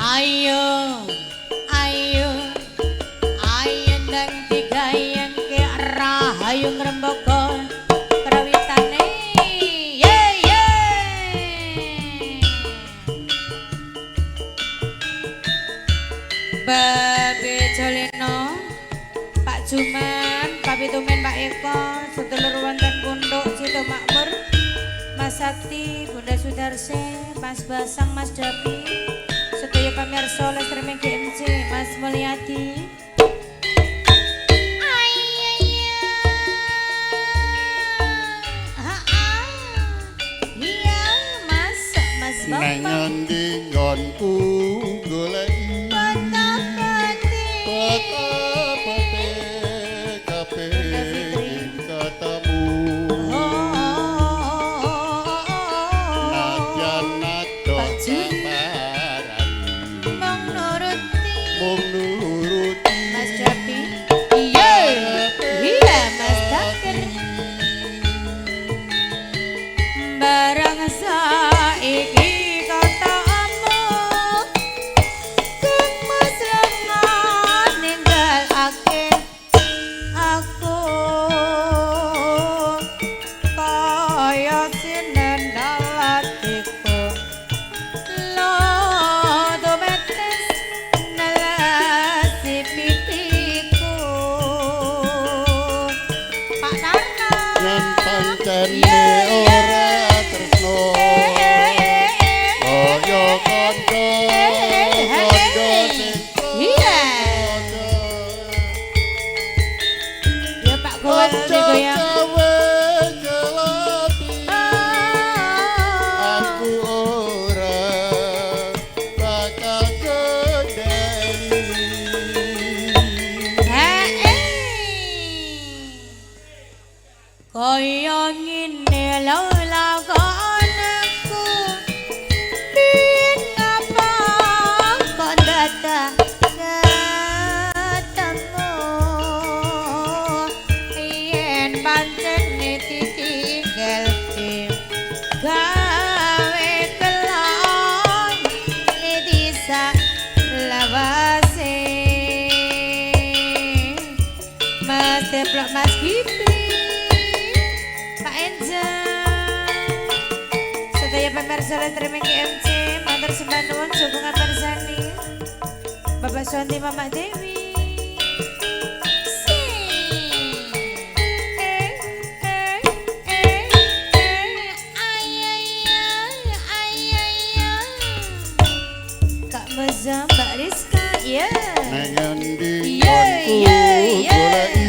Ayo, ayo, ayo ndang digayengke rahayu ngrembaka krawitane. Ye ye. Babe Jolino, Pak Juman, Pak Pitumen, Pak Eko, sedulur wonten Punduk Sido Makmur, Mas Sakti, Bunda Sudarse, Mas Basang, Mas Dapi, sedaya pamirsa live streaming GMC, Mas Mulyadi. Iya, Mas, Mas Neng Bambang. ngendi nggonku goleki Petapati. Petapate kepengin ketemu. Nadyan adoh Pak Juni. parani, Mung nuruti. Mung nuruti. Mas Dapi. Iya, iya Mas Dakir. Barang saiki katamu, Kang Mas lenga ninggalake aku, kaya sinendal atiku lo dometes nelasi pipiku. Pak Tarno. Yen pancene Iya, iya. ora tresno, kaya kandha kandha sing Iya. Ya Pak Gowel Aja digoyang. gawe gelati, aku ora bakal kendali. Kaya ngene lho lakonku, ngapa kok dadak ketemu, yen pancen ditinggalke gawe kelon disa lawase. Mas Deplok, Mas Kipli, Pak Enjang, sedaya pemirsa live streaming GMC, matur sembah nuwun dukungan bersani Bapak Suwanti, Mama Dewi. Sing. Eh, eh, eh, eh, ay, ay, ay, ay, ay, ay. Kak Meza, Mbak Rizka, ya. Neng ngendi Iya, nggonku iya, iya. goleki,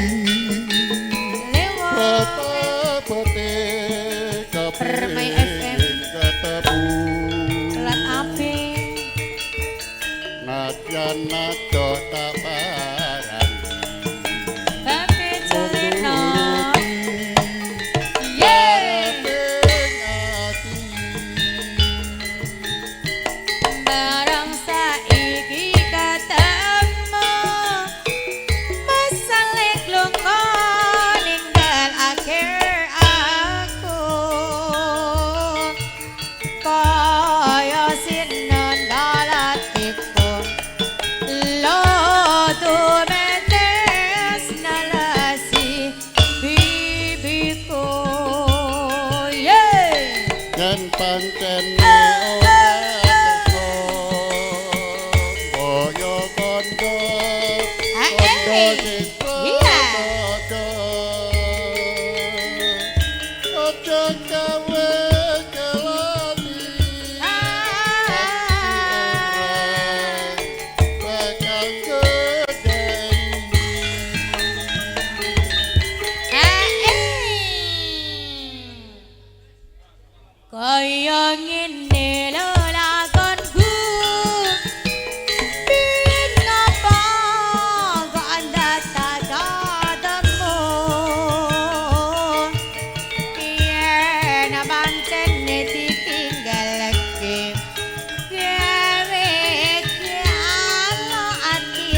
Lewat Petapate Permai kepengin FM. ketemu. Plat AB. Nadyan adoh tak parani, Babe mung Jolino. nuruti Yeay. kareping ati. Barang saiki ketemu, Masalik lunga ninggalake aku, kaya sinendal atiku lo tumetes nalasi bibiku. Yeay. Yen pancene ora tresno, kaya kandha kandha sing Iya. padha. Aja gawe gelati, bakal kendali. Kaya ngene lho lakonku, ngapa kok dadak ketemu, yen pancen ditinggalke gawe galo ati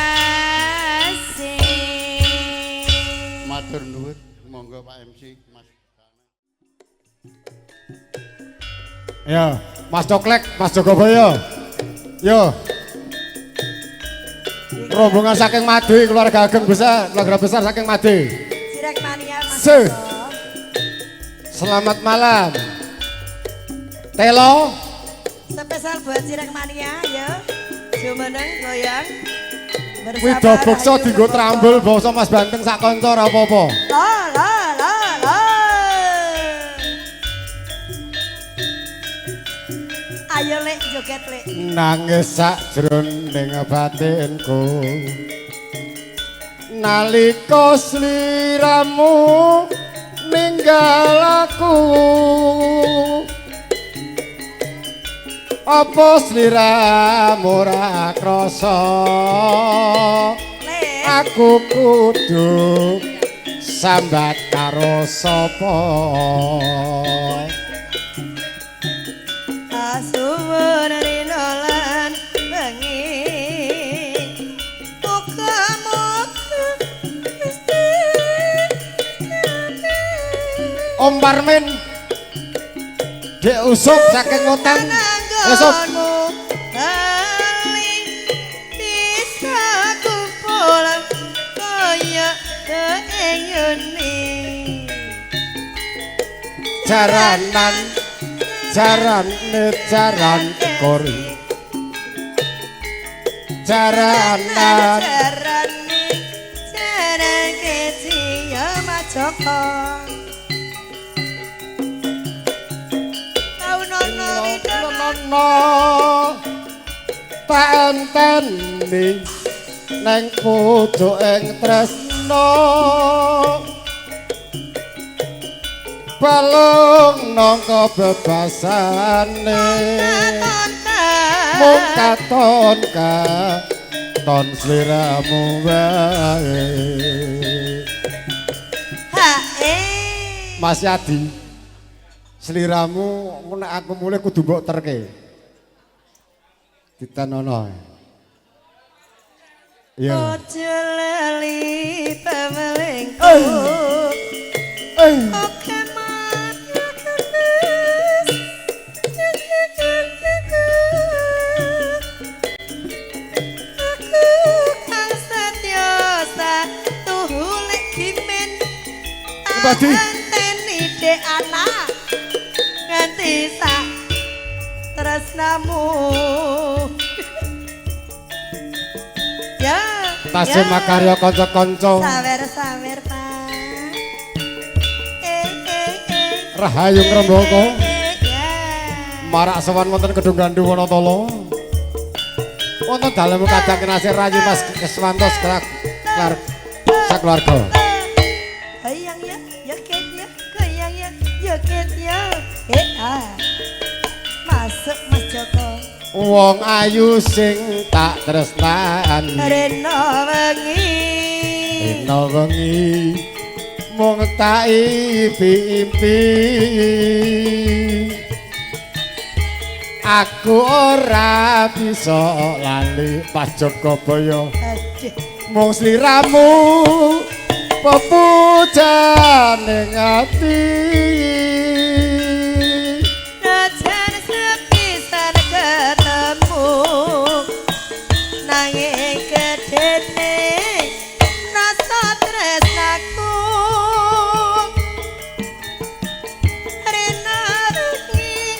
salawase. Matur nuwun, monggo Pak MC, Mas. Ya. Mas Coklek, Mas Jogoboyo. Yo. Rombongan saking Made, keluarga ageng besar, keluarga besar saking Made. Sirek mania Mas. Se. Selamat malam. Telo. Spesial buat Sirek mania ya. Jumeneng goyang. Wida beksa dienggo trambul basa Mas Banteng sak kanca ora apa-apa. La la la la. Ayo lek joget lek. Nangis sak jroning batinku. Nalika sliramu ninggal aku. Apa sliramu ora krasa? Aku kudu sambat karo sapa? Asuwun rina lan bengi. Muga-muga Gusti. Om Parmin Dek Usuk saking Ngoten. Usuk. Bisa kumpul kaya keengene. Jaranan jarane jaran kori. Jaranan jarane jaran keci ya Mas Joko. No tak enteni neng pucuking tresna balung nangka bebasane mung katon katon sliramu wae. Mas Yadi, sliramu nek aku mulih kudu mbok terke. Ditenono. Iya. Ojo lali pamelingku. Oke aku kang setya satuhu lek gimen. Anteni dek anak nganti sak tresnamu. Ya. Tasih makarya kanca-kanca. Sawer-sawer, Pak. Rahayu Ngrembaka. Marak sowan wonten Kedung Gandu Wonotala. Wonten dalem kadang kinasih Rayi Mas Keswanto sakeluarga. Goyang ya, joget ya, goyang ya, joget ya. Masuk Mas Joko. Wong ayu sing tak tresnani rena wengi. Rena wengi mung tak impi-impi. Aku ora bisa lali Mas Jogoboyo. Mung sliramu pepujane ati. Najan sepisan ketemu nanging gedene rasa tresnaku. Rena wengi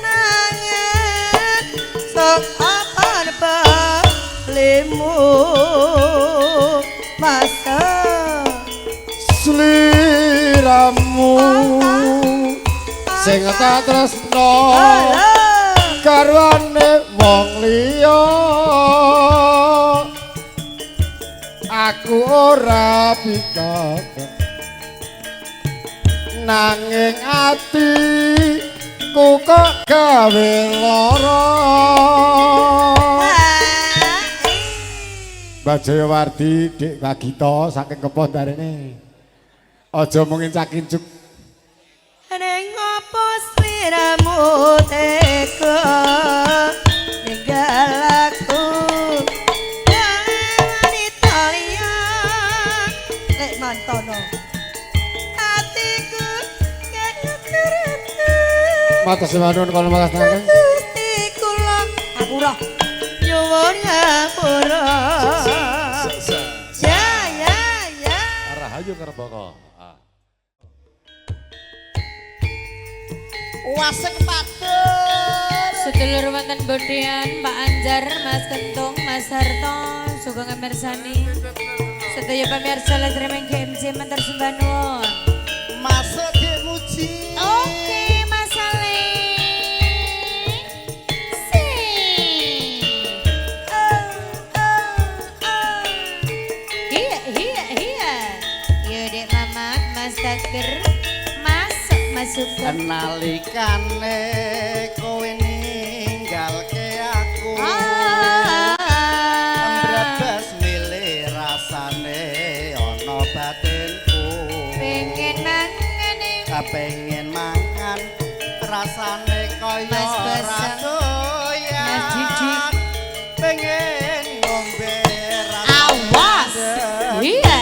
nangen sok apaan balimu masa sliramu sing tak tresno garwane wong liya. Aku ora bisa nanging ati ku kok gawe lara. Mbak Jayawardi, Dik Bagito saking Kepoh darene. Aja mung incak-incuk. Neng opo sliramu tega ninggal aku wanita liya. Lek mantono atiku kaya Matur nuwun kula makasih. Gusti kula aku roh nyuwun ngapura. Ya ya ya. Rahayu Ngrembaka. Wasek patur. Sedulur wonten Bodean, Pak Anjar, Mas Kentung, Mas Harto, sugeng mirsani. Sedaya pamirsa lan streaming GMC matur sembah nuwun. Masuk Dik Muji. Oke, Mas Ale. Si. Oh, oh, oh. Iya, iya, iya. Yo Dek Mamat, Mas Takir, masuk masuk. Nalikane kowe ninggalke aku. Mbrebes milih rasane ana batinku. Pengen mangan Pengen mangan rasane kaya Mas Basang, ora doyan. Mas Didik. Pengen ngombe rasane Awas. Iya.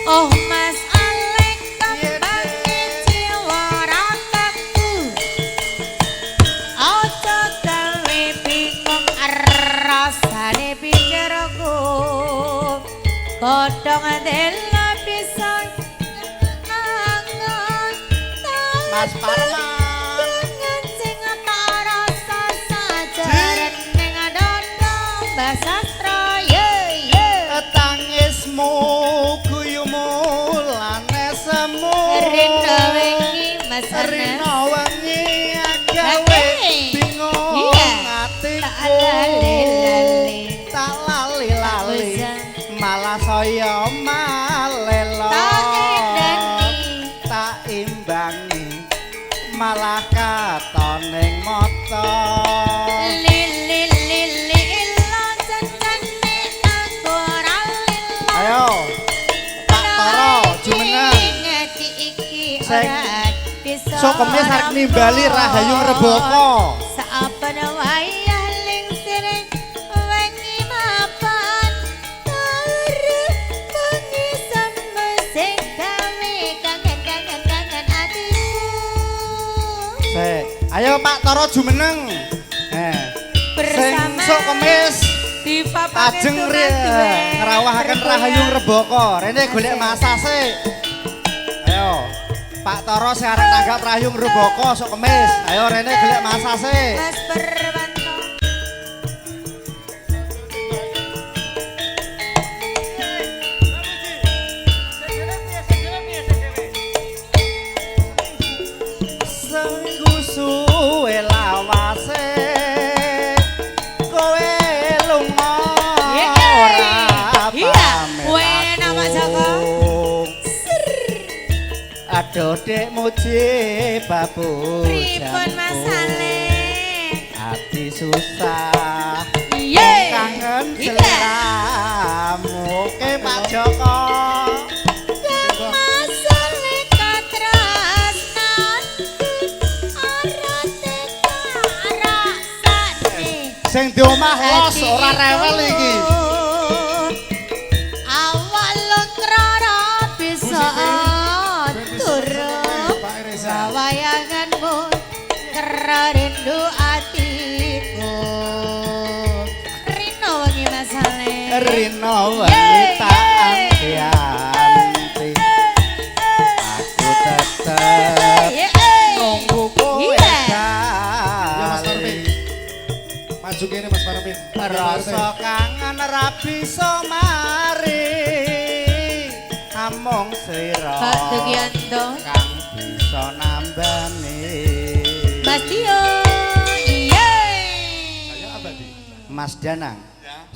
Oh Mas Alek kembange jiwa rakaku. Ojo gawe bingung rasane pikirku. Godhong dela bisa angon. Mas Parman. Kangen sing tak rasa sajarene dodo Mbah Sastro ye ye. Tangismu guyumu lan esemu. Rino wengi Mas Anas. Rino wengi gawe bingung Iya. atiku. Tak lali lali. Tak lali lali. Bosan. Malah saya malelo. Tak endani. Tak imbangi. Malah katoning mata. Lili lili ilo cancane aku ora lilo. Ayo Pak Toro jumeneng. Ngati iki Sing ora bisa. Sok kemis arep nimbali Rahayu Ngrembaka. Saben wayah lingsir wengi mapan turu bengi semu sing gawe kangen kangen kangen atiku. Sik. Ayo Pak Toro jumeneng. Eh. Bersama Sing sok kemis Diva ajeng ngrawahaken Rahayu Ngrembaka. Rene golek masa sik. Ayo. Pak Toro sing arep tanggap Rahayu Ngrembaka sok kemis. Ayo rene golek masa sik. Mas Perwanto. Sengku suwe lawase kowe lunga ora Iya. pamit Wena, Mas Joko. Aduh Dek Muji babu Pripun Mas Ale? Ati susah Iya. kangen Iya. seliramu. Oke Pak Joko. Mas Ale katresnan ora teka rasane. Sing di omah los ora rewel iki. Awak lontrara bisa turu. Pak Reza. Wayanganmu kerarindu atiku. Rino wengi Mas Ale. Rino wengi tak anti-anti. Aku tetep nunggu kowe Iya. Ya Mas bali. Parmin. Maju kene Mas Parmin. Rasa kangen ra bisa mari. Amung sira Pak Dugianto. kang bisa nambani. Mas Tio. Iya. Saya abadi. Mas Danang.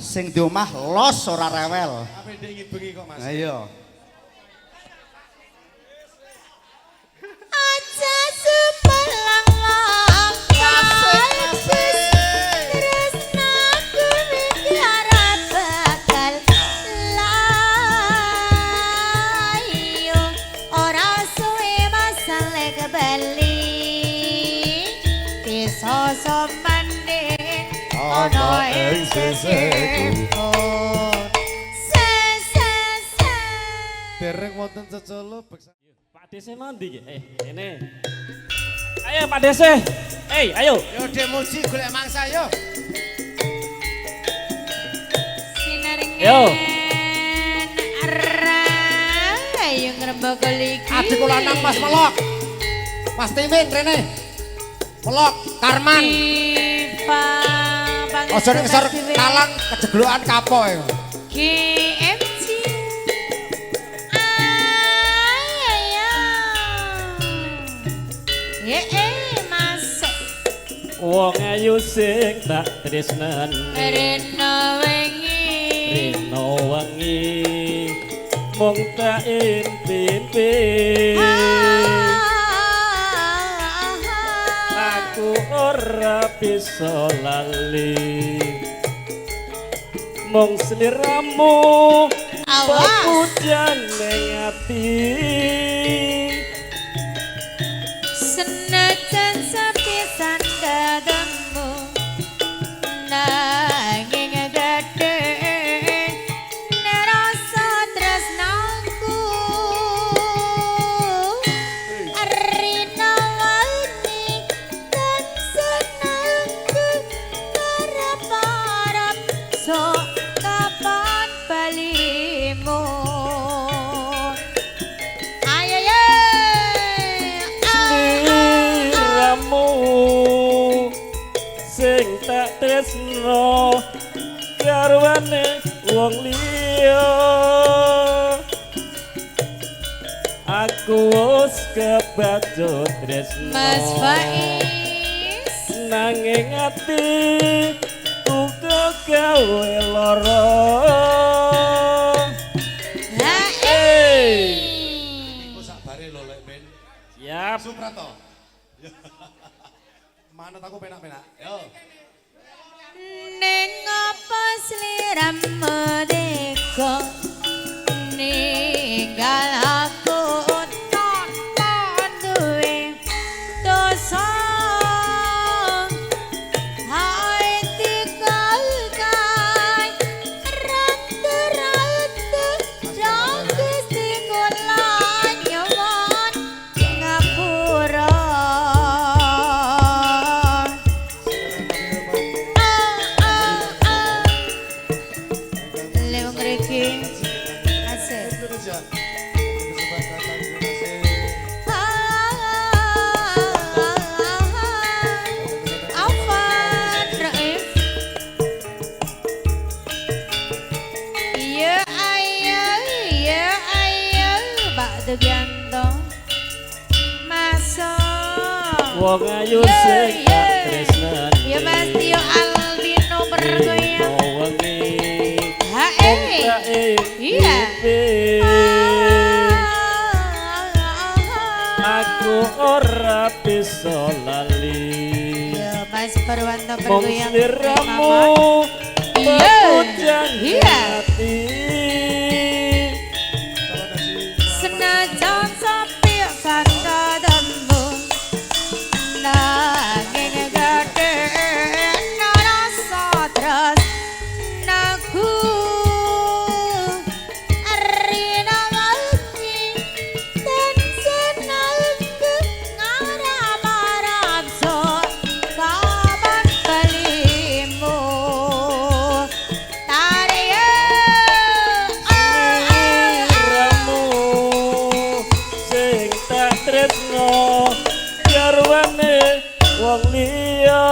Sing di omah los ora rewel. Apa ndek ingin bengi kok Mas? Ayo. Aja sepelang langkah. Tresnaku iki ora bakal layu. Ora suwe masale kebali. Bisa somanding ana ing sisihku. Se se se. Dereng wonten cecolo beksa. Pak Dese mandi iki? Eh, kene. Ayo Pak Dese. Hey, ayo. Yo Dek Muji golek mangsa yo. Sinarengan Yo. Rahayu Ngrembaka ligi. Adikku lanang Mas Melok. Mas Timin rene. Melok Karman. Diva Aja ning ngisor talang kejeglokan kapok e. GMC. Ayo. Masuk. Wong ayu sing tak tresnani. Rena wengi. Rino wengi. Mung tak impi-impi. Aku ora bisa lali. Mung sliramu Awas. pepujan ning ati. Senajan sepisan ketemu nanging gedhe rasa tresnaku rina wengi tan senengku arep-arep sok kapan balimu. Ayo ye. Sliramu sing tak tresno garwane wong liya. Aku wis kebacut tresno Mas Faiz. Nanging ati uga gawe lara. Hey. Iku sakbare lho lek Ben. Siap. Suprato. Manut aku penak-penak. Yo. Ning apa sliramu tega ninggal aku tanpa duwe dosa. Hai tikalkan ratu-ratu jang Gusti kula nyuwun ngapura. Lewat ngriki. Asik. Indonesia. Kesepakatan terima kasih. Afan Raif. Iya ayo, iya ayo, Pak Dugianto. Masuk. Wong ayu Yo, sing yo. tak tresnani. Ya Mas Tio Albino bergoyang. Rino wengi Ha mung tak Iya. impi. Aku ora bisa lali. Ya Mas Purwanto Mung bergoyang. sliramu Iya. pepujan Iya. ati. Senajan sepi ketemu nanging gedhe rasa tresnaku rina wengi tan senengku ngarep-arep sok kapan balimu. Tarik Sliramu sing tak tresno garwane wong liya.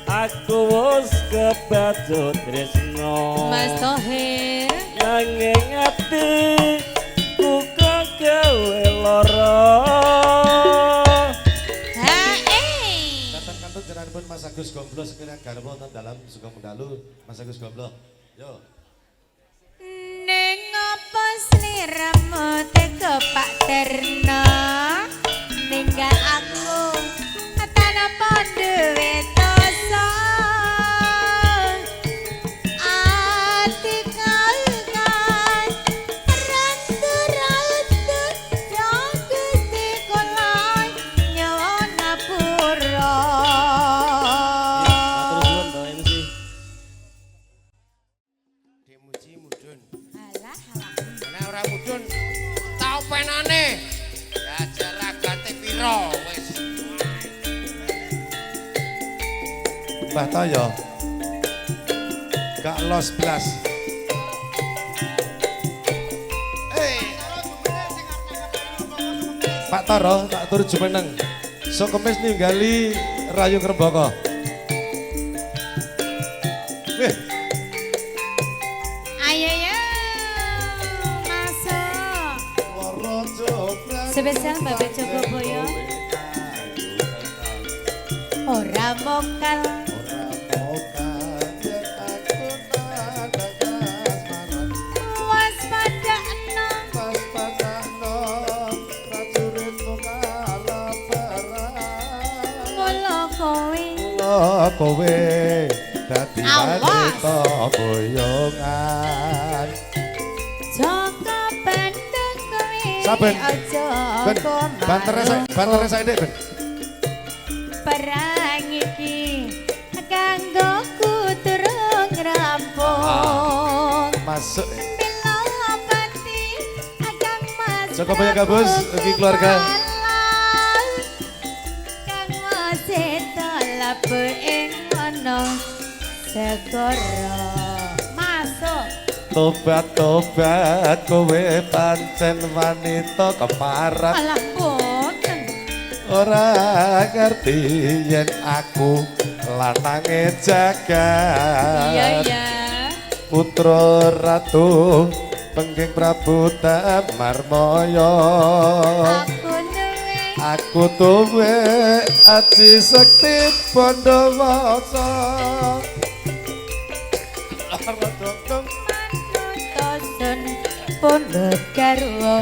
Aku wis kebacut tresno Mas Tohir. nanging ati ku kok gawe lara. Ha eh. Datang kantun jenenganipun Mas Agus Gomblo sekalian garwa wonten dalam sugeng mendalu Mas Agus Gomblo. Yo. Ning apa sliramu tega Pak Terno ninggal aku tanpa duwe dosa. Ati kalkan rantu-rantu jang Gusti kula nyuwun ngapura. Matur suwun to MC. Dek Muji mudhun. Alah, alah. Nek ora mudhun tak openane. Ya jarak Mbah Toyo. Gak los blas. Pak Toro, tak turu jumeneng. Sok kemis ninggali Rayu Ngrembaka. Wih. Ayo ya, masuk. Spesial Bapak Joko Boyo. Ora mokal. Kowe dadi wanita boyongan. Joko Bandung kowe saben aja bantere saiki ben. Perang iki kanggo kuturung rampung. Masuk. Melopati kang Mas. Joko Boyo Gabus ugi keluarga. Kang Mas ing ana segara. Masuk. Tobat-tobat kowe pancen wanita kemarat. Alah boten. Ora ngerti yen aku lanange jagat. Iya iya. Putra ratu Pengging Prabu Tamarmaya. Aku duwe aji sekti Pandawasa. Manut pundhut garwa.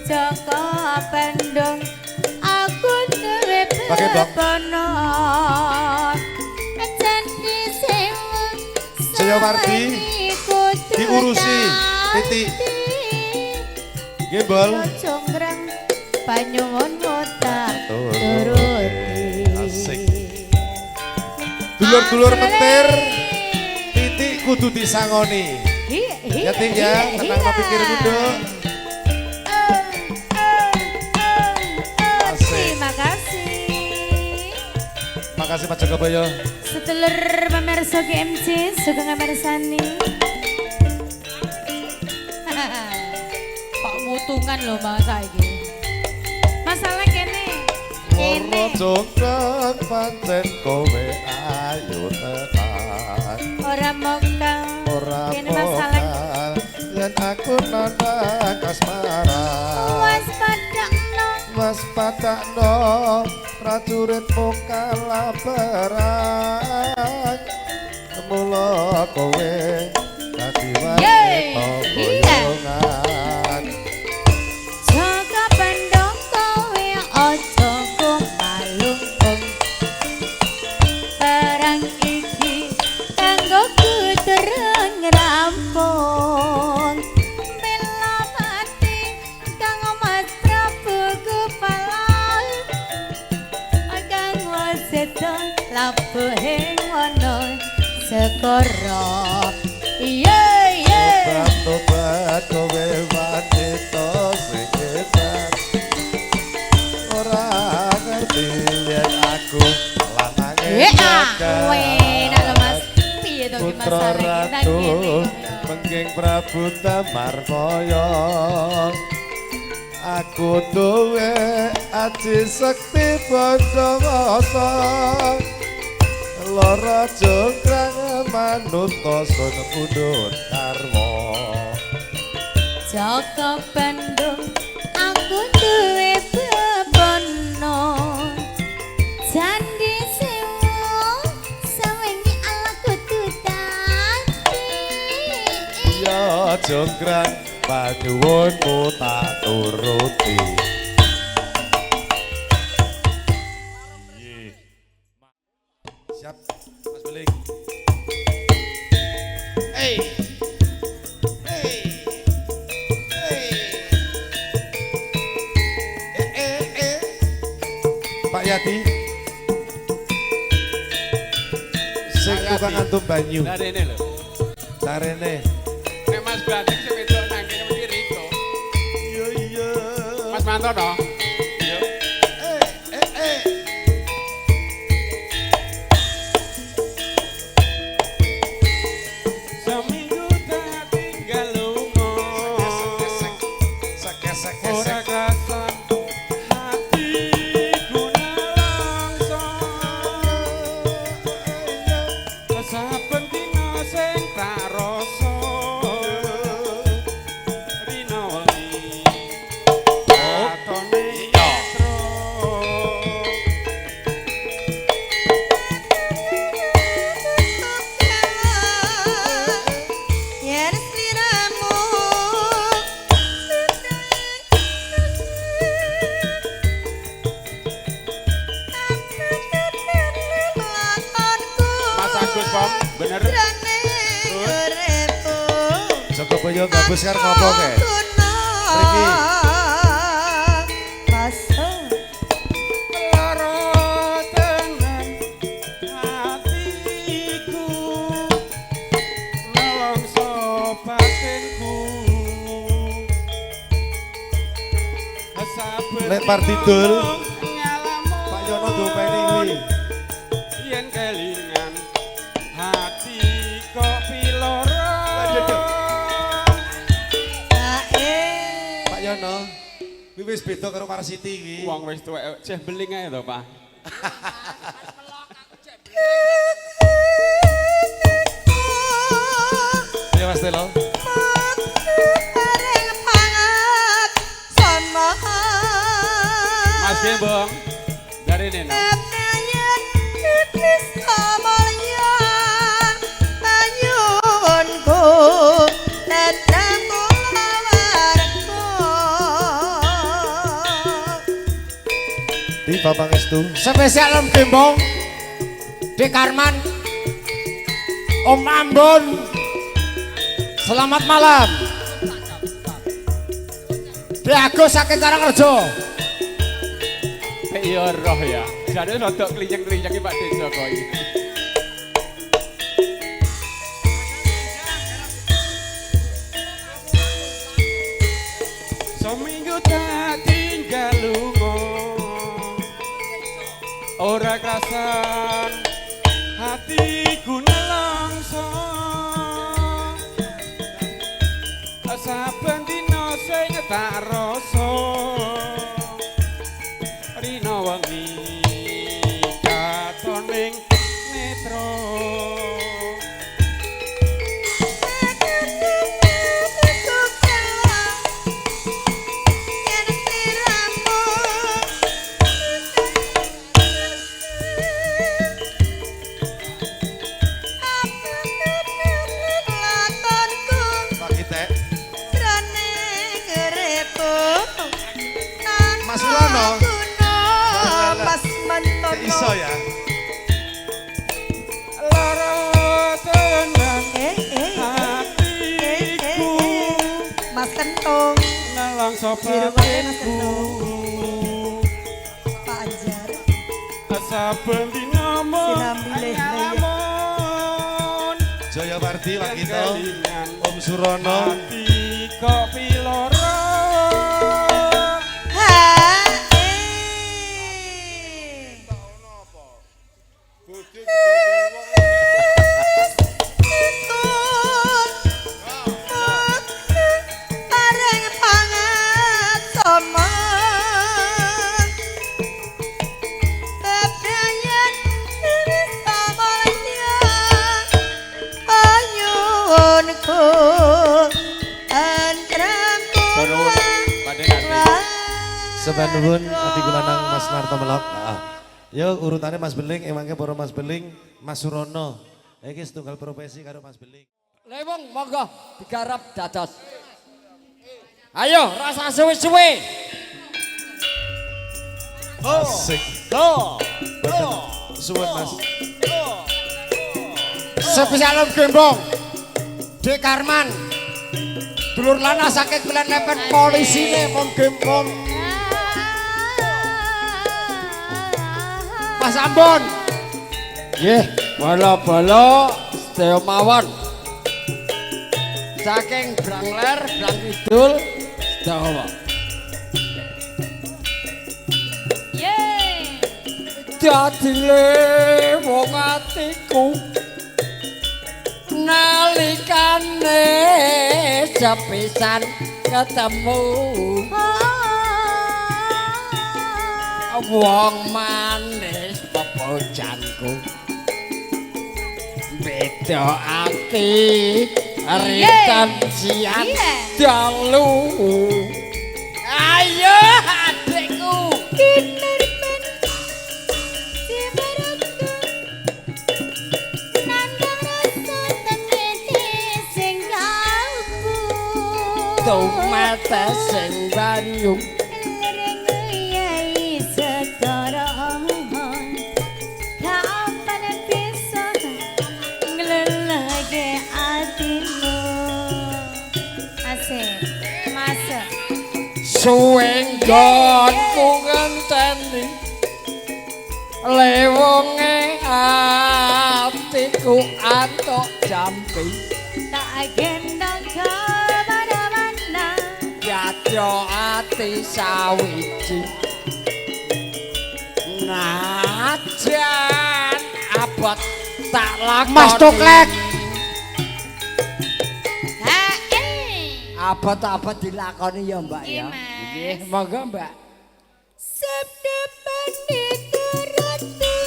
Joko Bandung aku duwe bebono. Candi sewu Jayawardi diurusi titik. Nggih, Bol. Panyuwun tak turuti. Asik. Dulur-dulur mentir titik kudu disangoni. Ya Ting ya, tenang pikir duduk. Asik. Terima kasih. Makasih Pak Joko Boyo. Sedulur pemirsa GMC sugeng mirsani. Pak mutungan lho Mas saiki. Masalah kene. Kene. Jongkrak pancen kowe ayu tenan. Ora mokal. Kene masalah yen aku nandhang kasmaran. Waspadakno. Waspadakno prajuritmu kalah perang. Mula kowe dadi wanita boyongan. Joko Bandung kowe aja kumalungkung. Perang iki kanggo kuturung rampung. Bela mati kang Mas Prabu Gupala. Kang Waseta labuhing ana segara. Iya iya. Tobat kowe wanita sing hebat. Ora ngerti yen aku lanange jagat. Enak lho Mas. Piye to ki Putra masalah kita ratu ngene. Pengging Prabu Tamarmaya. Aku duwe aji sekti Pandawasa. Lara jongkrang manut sun pundhut karwa. Joko Bandung aku duwe bebono. Candi sewu sawengi ala kudu dadi. Ya jongkrang panyuwunmu tak turuti. Siap, Mas Beling. Hey. Hey. Hey. Eh. Pak Yadi. Sing tukang antum banyu. Darene lho. Darene. Nek Mas Batik sing wedok nang kene mesti Riko. Iya iya. Mas Mantono. Iya. Eh. Saben dina sing tak rasa rina wengi katone netra. Yen sliramu Mas Agus Pom, bener. Jogoboyo gabus karo ngopo kae? Mriki. Lara tenan hatiku nelongso batinku. Saben Lek Partidul, ngalamun Pak Yono diopeni kuwi. Yen kelingan hati kok piloro. Pak Yono, kuwi wis beda karo Parsiti kuwi. Wong wis tuwek ceh beling ae to, Pak. Iya Mas Telo. Mas Gembong dari Neno. Di Bapak Estu. Spesial Om Gembong, Dek Karman, Om Ambon. Selamat malam. Dek Agus saking Karangrejo. Iya roh ya. Jane rodok klinyeng-klinyeng Pak Desa kok iki. Seminggu tak tinggal lunga. Ora krasan hatiku nelongso. Saben dina sing tak rasa rina wengi katon ing netra. Pak Kitek. Mas Surono. Mas Mantono. Iso ya. Lara tenan hatiku Mas Kentung, nelongso Di rumahnya Mas batinku. Pak Anjar. Saben dina mung Sinambi leh-leh. ngalamun. Jaya Wardi Pak Kito, Kelingan Om Surono. hati kok piloro. Ha Bareng pangat sama Bebrayan samanya ayunku entramku. Nuwun, Pak Denardi. Sembah nuwun ati kula nang Mas Narto Melok. Heeh. Yo urutane Mas Beling, emangke para Mas Beling, Mas Surono. Iki setunggal profesi karo Mas Beling. Lewung monggo digarap dados. Ayo rasa suwe-suwe. Asik. Boten suwun Mas. Spesial Om Gembong, Dek Karman, dulur lanang saking Kulen Lepen polisine Om Gembong. Mas Ambon. Nggih, bala-bala sedaya mawon. Saking Brangler, Brang Kidul, sedaya. Yeay. Dadile wong atiku nalikane sepisan ketemu wong manis bebojanku Beda ati ritan siang dalu. Ayo adikku. Kinirmen sibarukku nandang rasa tengene sing kalbu. Tumata sing banyu ring yai segara kapan bisa nglelehke atimu. Asik masuk. Suwe nggonku ngenteni lewonge atiku antuk jampi. Tak gendong kemana-mana Yadya ati sawiji najan abot tak lakoni. Mas Toklek. Abot-abot dilakoni ya Mbak ya. Nggih, Nggih, monggo Mbak. Sabda panituruti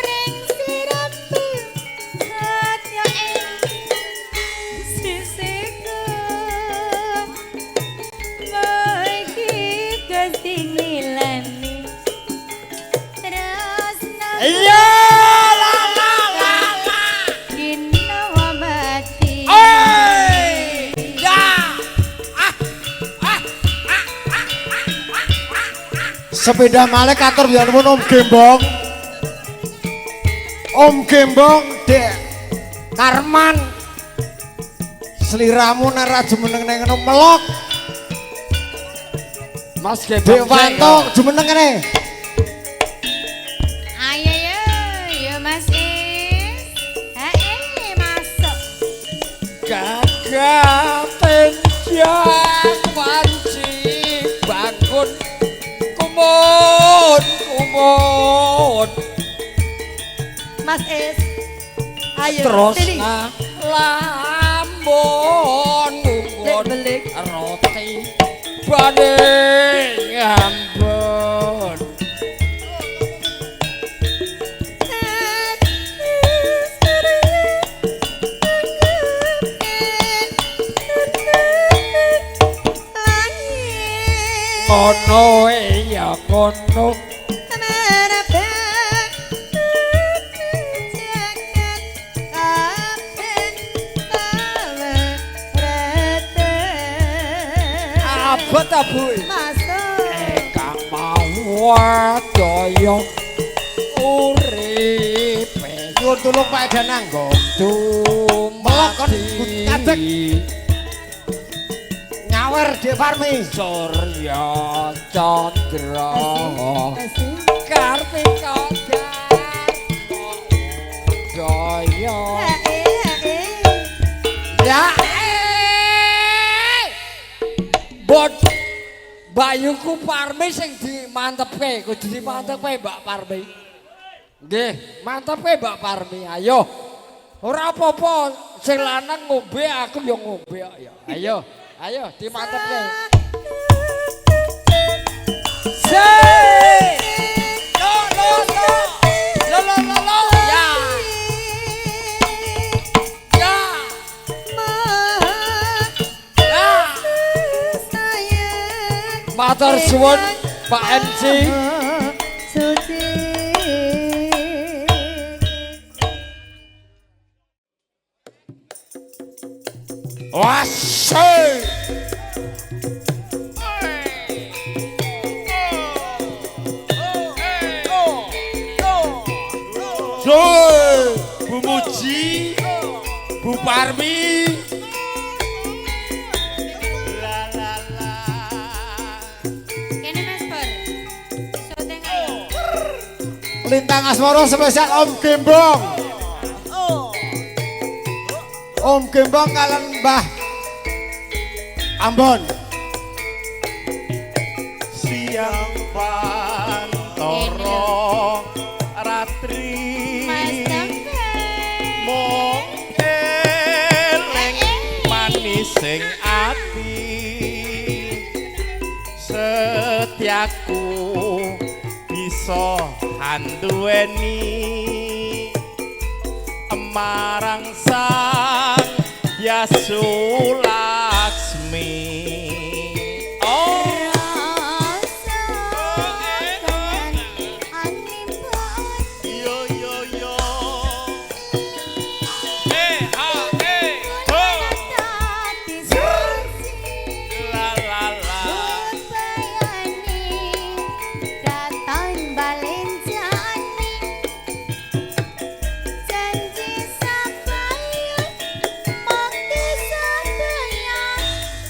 ring sirapu hatya ing sisiku iki Gusti ngilani tresna. Iya la la la la. Dina mati. Oi! Ya. Ah. Ah. Sepeda malih katur biyanipun Om Gembong. Om Gembong Dek Karman. Sliramu nek ra jumeneng nang ngono melok. Mas Dek Gembong. Wanto jumeneng kene. Ayo yo, yo Mas Is. Hae, masuk. Gagah penjak wanci bangun kumun kumun Mas Es. Ayo terus sini. lamun Dek ngungun belik. roti baning ambon. Ngono ya ngono. Abot abu kang mawadaya uripe Nyuwun tulung Pak Danang nggo. melok kon kadek. Nyawer Dek Parmi. Surya Chandra Kartika Daya ya bot Bayuku Parmi sing dimantepke, kudu dimantepke Mbak Parmi. Nggih, mantepke Mbak Parmi. Ayo. Ora apa-apa, sing lanang ngombe aku ya ngombe kok ya. Ayo, ayo dimantepke. Se. Lo lo lo. Lo lo lo lo. Ya. Ya. Ya. Matur suwun Pak MC. Suci. Wasih. Bu Muji, Bu Parmi. Kene Mas Pur. Syuting ayo. Lintang Asmara spesial Om Gembong. Om Gembong kalian Mbah Ambon. Siang pantoro ratri Mas Taufik. mung eling manis sing ati setiaku bisa handuweni marang Sang Yasu Laksmi. Oh, Rasa kangen anipun yo yo yo. Eh ha eh ho. Dadi saksi La la la. Upayane datang balenjani janji sabayun bakti sabaya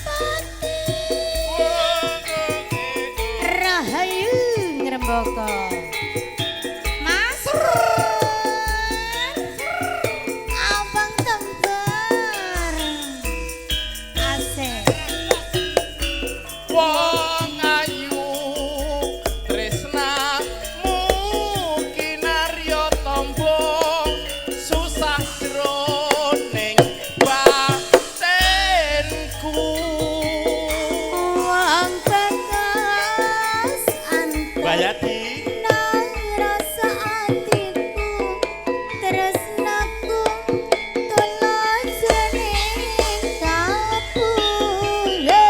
bakti Rahayu Ngrembaka. Mas Abang Temper asik. Wong ayu tresnamu kinarya tombo susah jroning batinku. Wong bagas antep Bayati nang rasa atiku tresnaku tulus jroning kalbu. Ye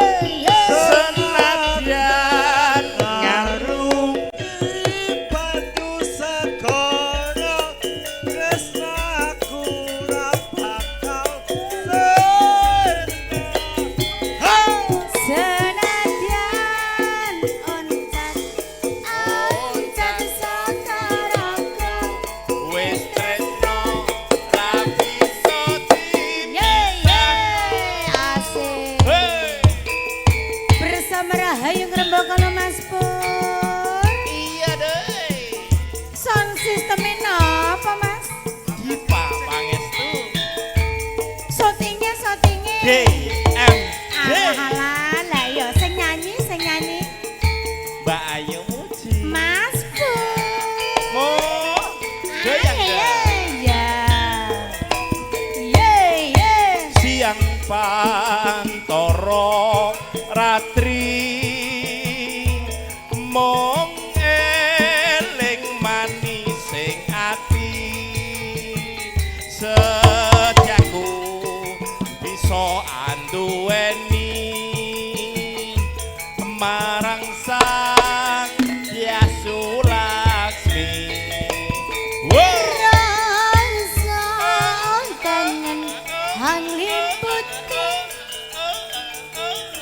ye. Senadyan ngarum Batu segara tresnaku ra bakal sirna. Senadyan oncat oncat sakaraga wis tresno ra bisa ye ye asik. Hey. Bersama Rahayu Ngrembaka lho Mas Pur. Iya deh. Sound systemnya napa Mas? Dipa pangestu. Shootingnya shootingnya. G M D. Alah alah lah yo sing nyanyi sing nyanyi Mbak Ayu Muji. Mas Pur. Mo. Goyang Ah, dong. iya. Ye ye. Siang pantoro ratri mong eling manising ati setiaku bisa anduweni marang Sang Yasu Laksmi. Wow. Rasa kangen hang liputi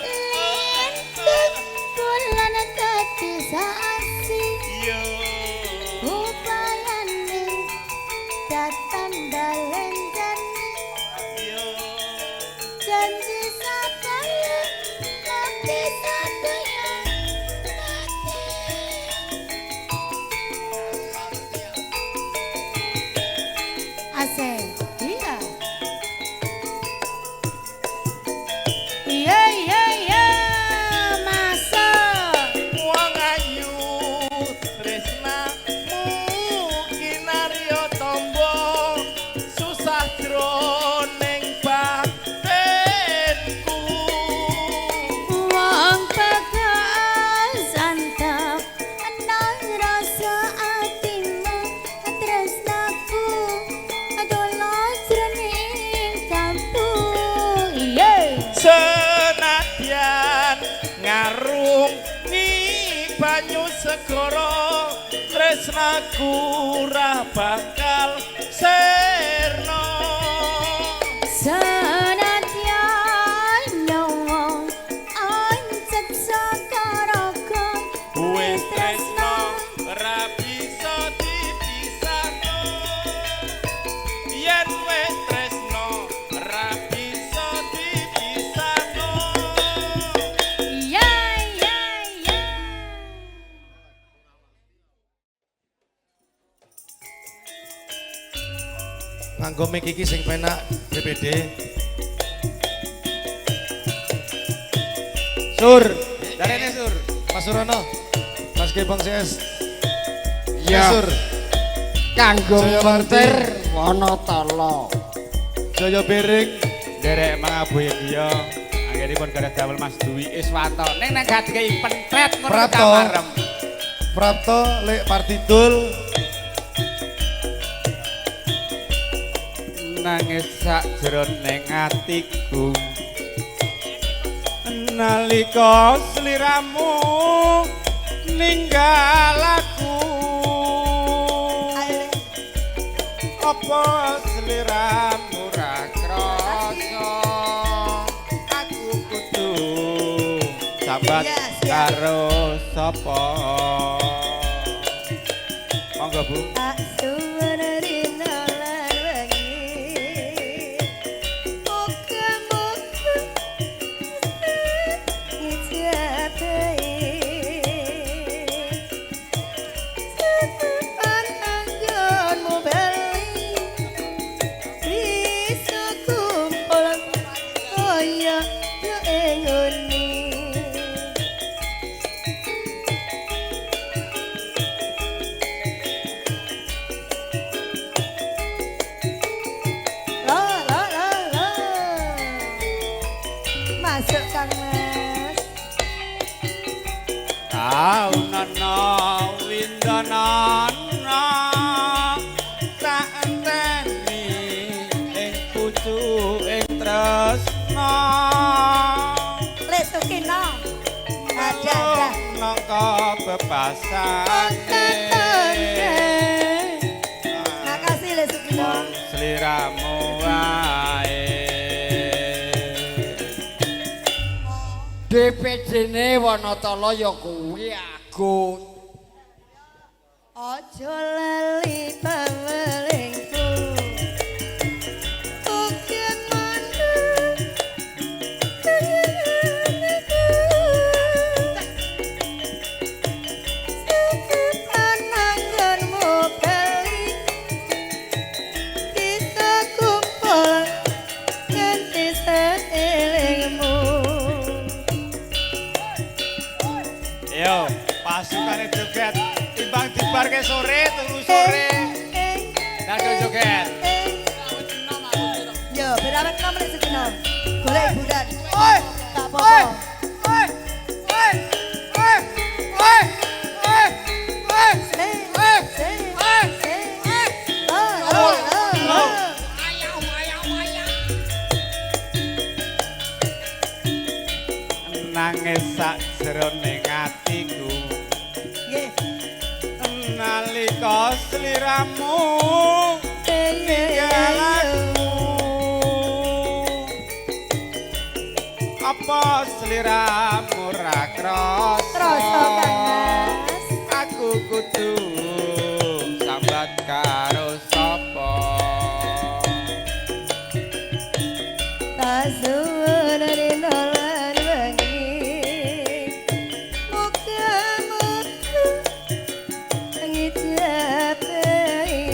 lintut bulan dadi saksi Yo. upayane datan balenjani Yo. janji sabaya bakti sabaya bakti. Asik. Iya. Iya iya iya masuk. Wong ayu tresnamu kinarya tombo susah jroning batinku. Wong bagas antep nang rasa atimu tresnaku tulus jroning kalbu. Iya. Senadyan ngarungi banyu segara tresnaku ra bakal sirna. Senadyan nyawa ancet sakaraga Wis tresno ra bisa dipisahno. Yen wis tresno ra bisa dipisahno. Iya iya iya. Nganggo mic iki sing penak DPD. Sur, Darene sur. Mas Surono, Mas Gebong CS. Iya. Sur, Kanggo Jaya Marti. montir Wonotala. Jaya Biring, Nderek mangabuhi griya anggenipun gadah damel Mas Dwi Iswanto. Ning nang gak dikai pentret ngono Prapto. kamarem. Prapto, Lek Partidul, Nangis sakjroning atiku nalika sliramu ninggal aku. Apa sliramu ra krasa aku kudu sambat karo sapa? Monggo Bu. Tak suwun rina lan wengi muga-muga ngijabahi setepan anggonmu bali bisa kumpul kaya yo engoni. La la la la. Masuk Kang Mas. Taunana windanana tak enteni ing pucuking tresna. Lek Sukino. Ada ada. Nangka bebasane. Makasih Lek Sukino. Sliramu wae. DPD-ne Wanatala ya kuwi Agung. Aja lali pawelingku. Uga mantu. Sekepan anggonmu bali bisa kumpul nganti saelingmu. Yo, pasukane joget timbang dibarke sore turu sore. Nah, joget. Yo, berawat nom lek Sukino. Golek hiburan. Oi, tak apa-apa. Oi, oi, oi, oi, oi, oi, oi, oi, oi. Oh, oh, oh. Nangis sakjroning atiku. Nggih. Nalika sliramu ninggal aku. Apa sliramu ra krasa? Krasa Kang Mas. Aku kudu sambat karo sapa? Tak suwun rina lan wengi. Muga-muga ngijabahi.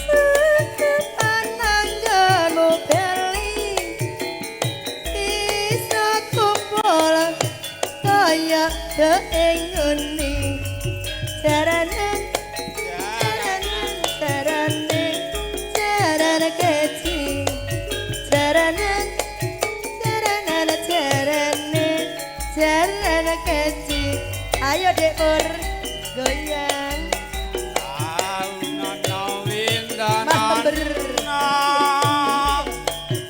Sekepan anggonmu bali bisa kumpul kaya engoni. Jaranan jaranan jarane jaran keci. Jaranan jaranan jarane jaran keci. Ayo Dek Pur goyang. Taunana Mas windana Tember.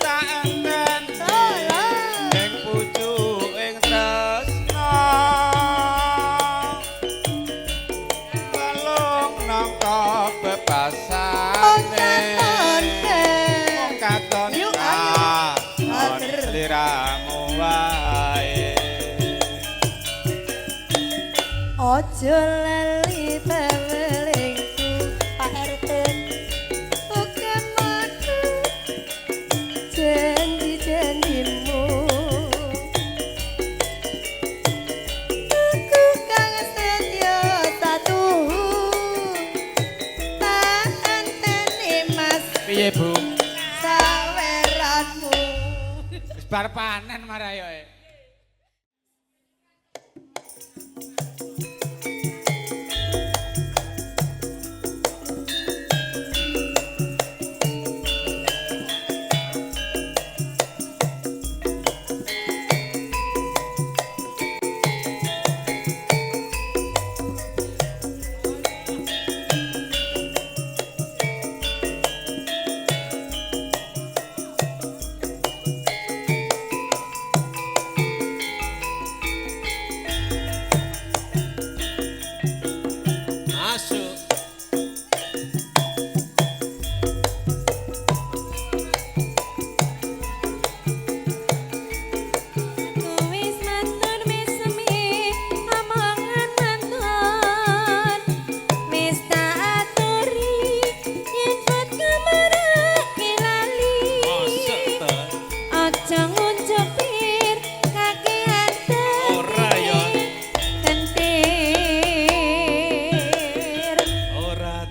tak enteni Oh, ing pucuking tresna. Balung nangka bebasane. Mung katon Yuk, ayo. katon sliramu wae. Ojo lali pawelingku Pak RT. Uga madu janji-janjimu. Aku kang setya satuhu. Tak enteni Mas Piye Bu? saweranmu. Wis bar panen marayo e.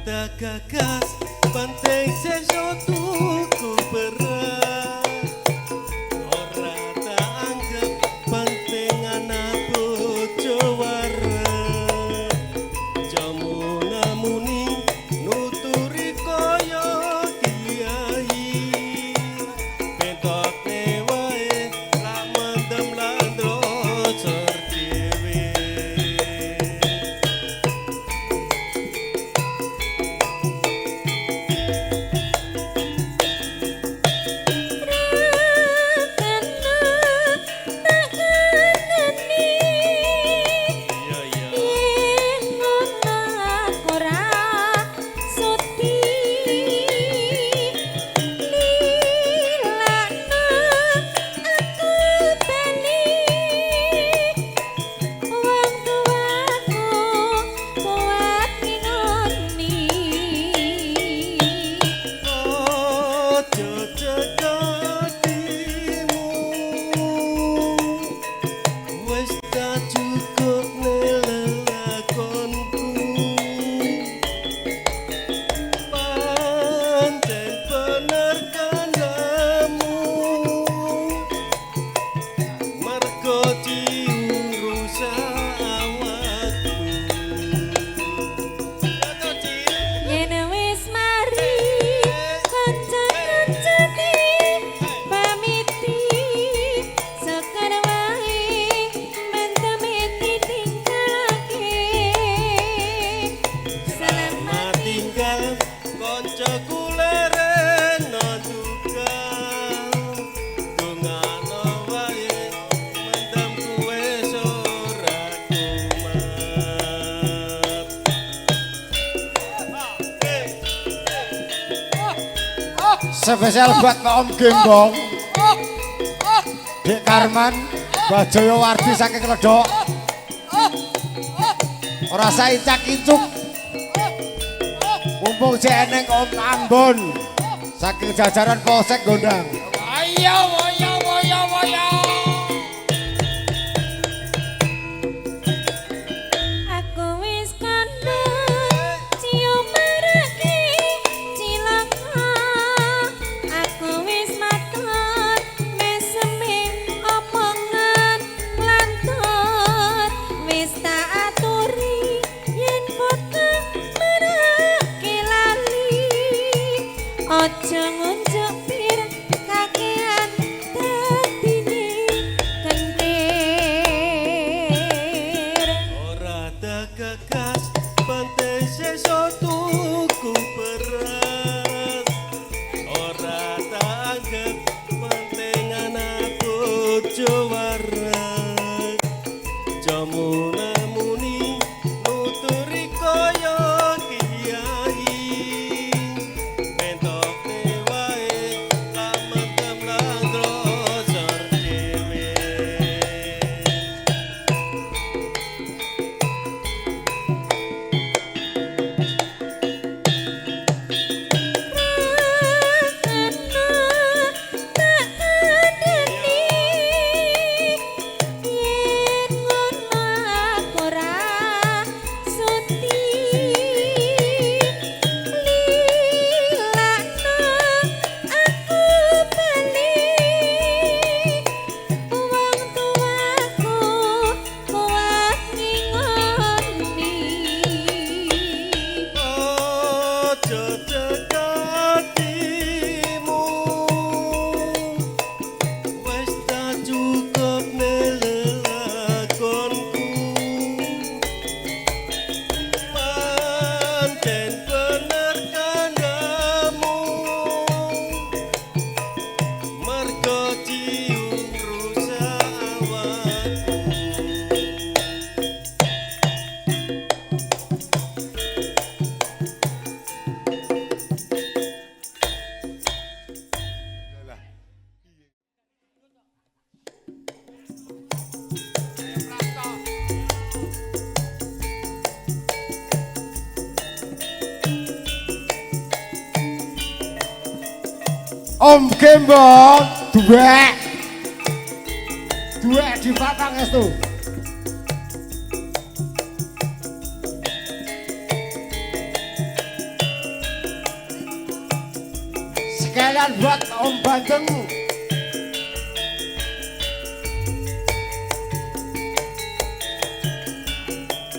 tak gagas penting sesuk tuku beras. Ora tak anggap penting anak bojo waras. Jamuna-muni nuturi kaya kiai. Bentokne wae lak mendem lan ndrocor dhewe. Iya iya. Yen ngono aku ora sudi lilakno aku bali wong tuaku kuat ngingoni. Ojo cekatimu wis tak cukup lelakonku. Pancen bener kandhamu mergo ciung rusak awakku. Ya toh, Cil? Yen wis mari kanca-kancane pamiti sekar wae mendeme ditinggalake. Selamat tinggal koncoku lereno duka. Dongano wae mendem kuwe ora kumat. Spesial buat Pak Om Gembong, Dek Karman, Mbah Jaya Wardi saking Kledok. Ora saicak-icuk. Mumpung jek eneng Om Ambon saking jajaran Polsek Gondang. Ayo, ayo, ayo, ayo. Aku wis kandha cium marake cilaka. Aku wis matur meseme omongan nglantur. Wis tak aturi yen foto marake lali. Aja ngunjuk pir kakean dadine kentir. Ora tak gagas penting sesuk tuku beras. Ora tak anggap penting anak bojo waras. Jamuna-muni nuturi kaya kiai. Bentokne wae lak mendem lan ndrocor dhewe. Rasana tak kandhani yen ngono aku ora sudi lilakno aku bali wong tuaku kuat ngingoni. Ojo cekatimu wis tak cukup lelakonku. Pancen bener kandhamu mergo ciung rusak awakku. Om Gembong duwek. Duwek di Pangestu. Sekalian buat Om Bandeng.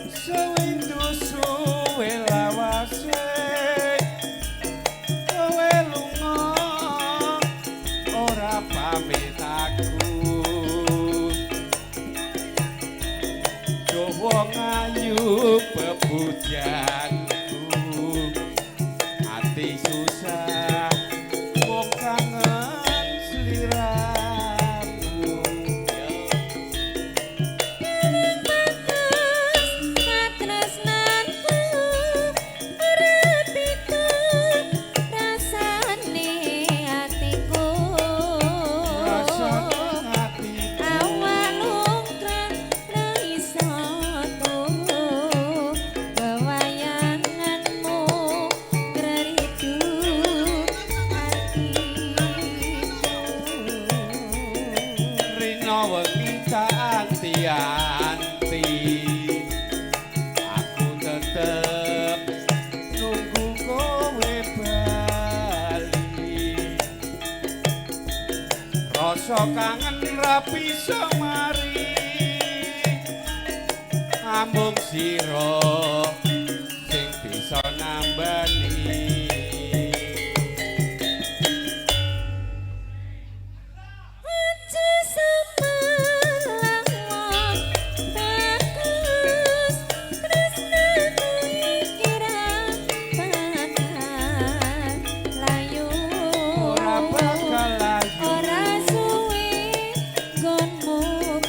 Sewindu suwe lawase kowe lunga ora pamit aku. Dawa ngayu bebujanku, ati susah mung kangen sliramu. Katresnanku ora pitu rasane atiku. Rasane atiku. Awak lungkrah ra iso turu, wewayanganmu ngridu atiku. Rina wengi tak anti-anti, aku tetep nunggu kowe bali. Rasa kangen ra bisa mari, amung sira sing bisa nambani. Aja semelawang bagus tresnaku iki ra bakal layu. Ora bakal layu. Ora suwe nggonmu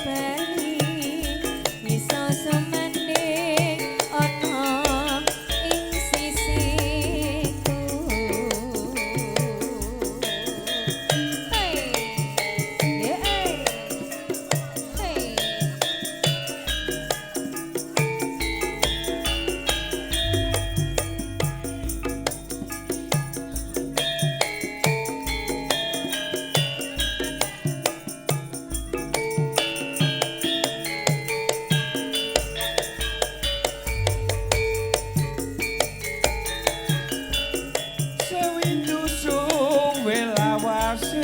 bali, iso sumandhing ana ing sisiku. Hey, yeah, hey. Sewindu suwe lawase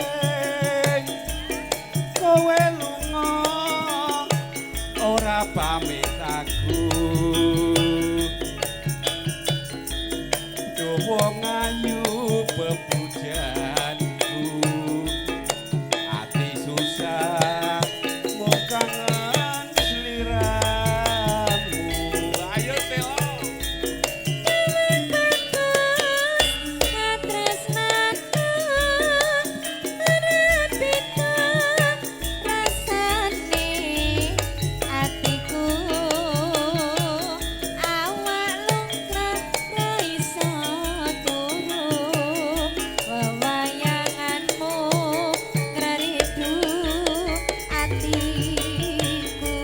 kowe lunga ora pamit aku. Dawa ngayu bebujanku, ati susah mung kangen sliramu. Ayo Telo. Katresnanku ora pitu rasane atiku. Awak lungkrah ra iso turu, wewayanganmu ngridu atiku.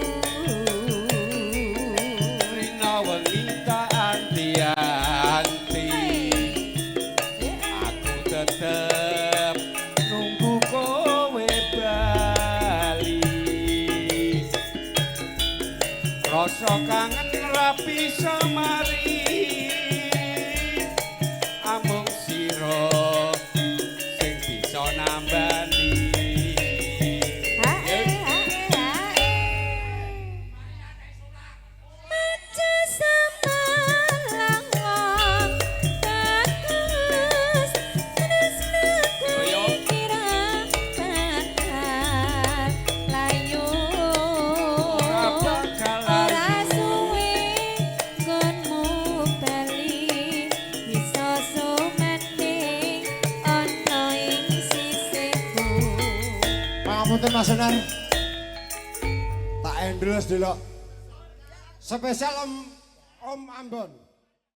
Rina wengi tak anti-anti, aku tetep nunggu kowe bali. Rasa kangen ra bisa mari, amung sira sing bisa nambani. Hae hae hae. Maca semelawang bagus tresnaku iki ra bakal layu. Ora bakal Ora layu. suwe nggonmu bali, iso sumandhing ana ing sisihku. Pangapunten Mas Sunar. Tak endless delok. Spesial Om Ambon.